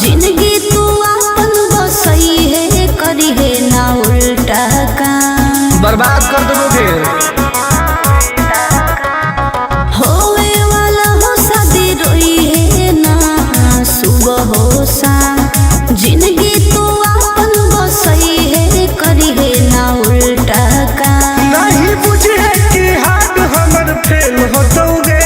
जिंदगी तू आपन बसई है करी है ना उल्टा काम। बर्बाद कर देबोगे। होवे वाला हो शादी रोई है ना सुबह हो शाम। जिंदगी तू आपन बसई है करी है ना उल्टा काम। नहीं बुझे कि हाथ हमर फेल होतौगे।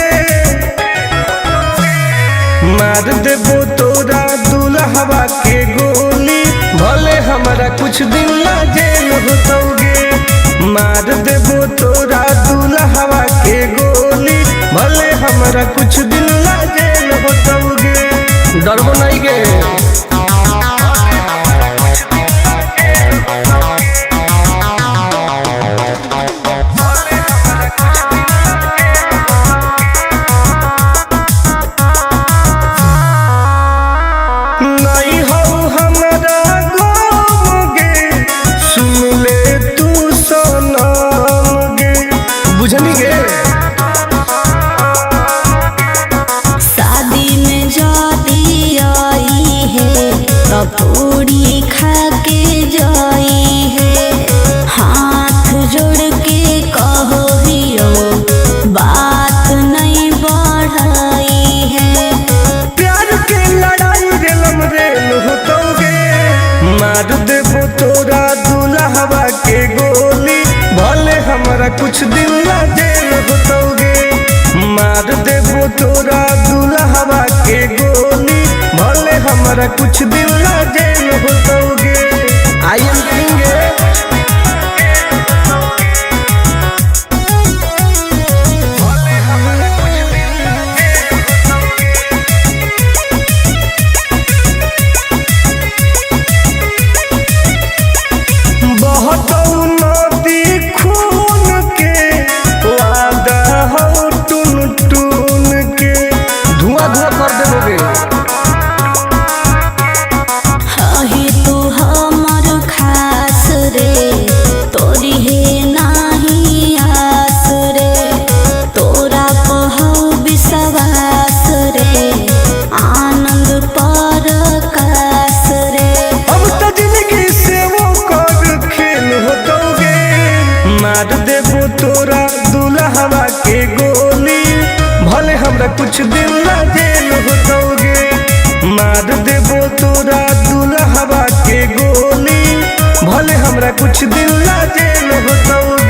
मार देबो तोरा दुल्हवा के गोली, भले हमरा कुछ दिन ला जेल होतौगे। मार देबो तोरा दुल्हवा के गोली, भले हमरा कुछ दिन ला जेल होतौगे। डरबो नहीं गे। नहीं हो हमरा गम गे, सुन ले तू सनम गे। बुझनी गे। शादी में जाती आई है तब पूरी खा के जाई है। हाथ जोड़ के कहो हियो बात नहीं बढ़ाई है। प्यार के लड़ाई रेलम रेल होतौगे। मार देबो तोरा दुल्हवा के गोली, भले हमरा कुछ दिन ला जेल होतौगे। मार देबो तोरा दुल्हवा के गोली, भले हमरा कुछ दिन ला जेल होतौगे। I am king. बहतौ नदी खून के, वादा हौ टून टून के। धुआं धुआं कर देबोगे। हही तू हमर खास रे, तोरी है नाही आस रे। तोरा पहौ विश्वास रे, आनंद पर कास रे। अब त जिंदगी से वो कर खेल होतौगे। मार देबो तोरा दुल्हवा के गोली, भले हमरा कुछ दिन ला जेल होतौगे। मार देबो तोरा दुल्हवा के गोली, भले हमरा कुछ दिन ला जेल होतौगे।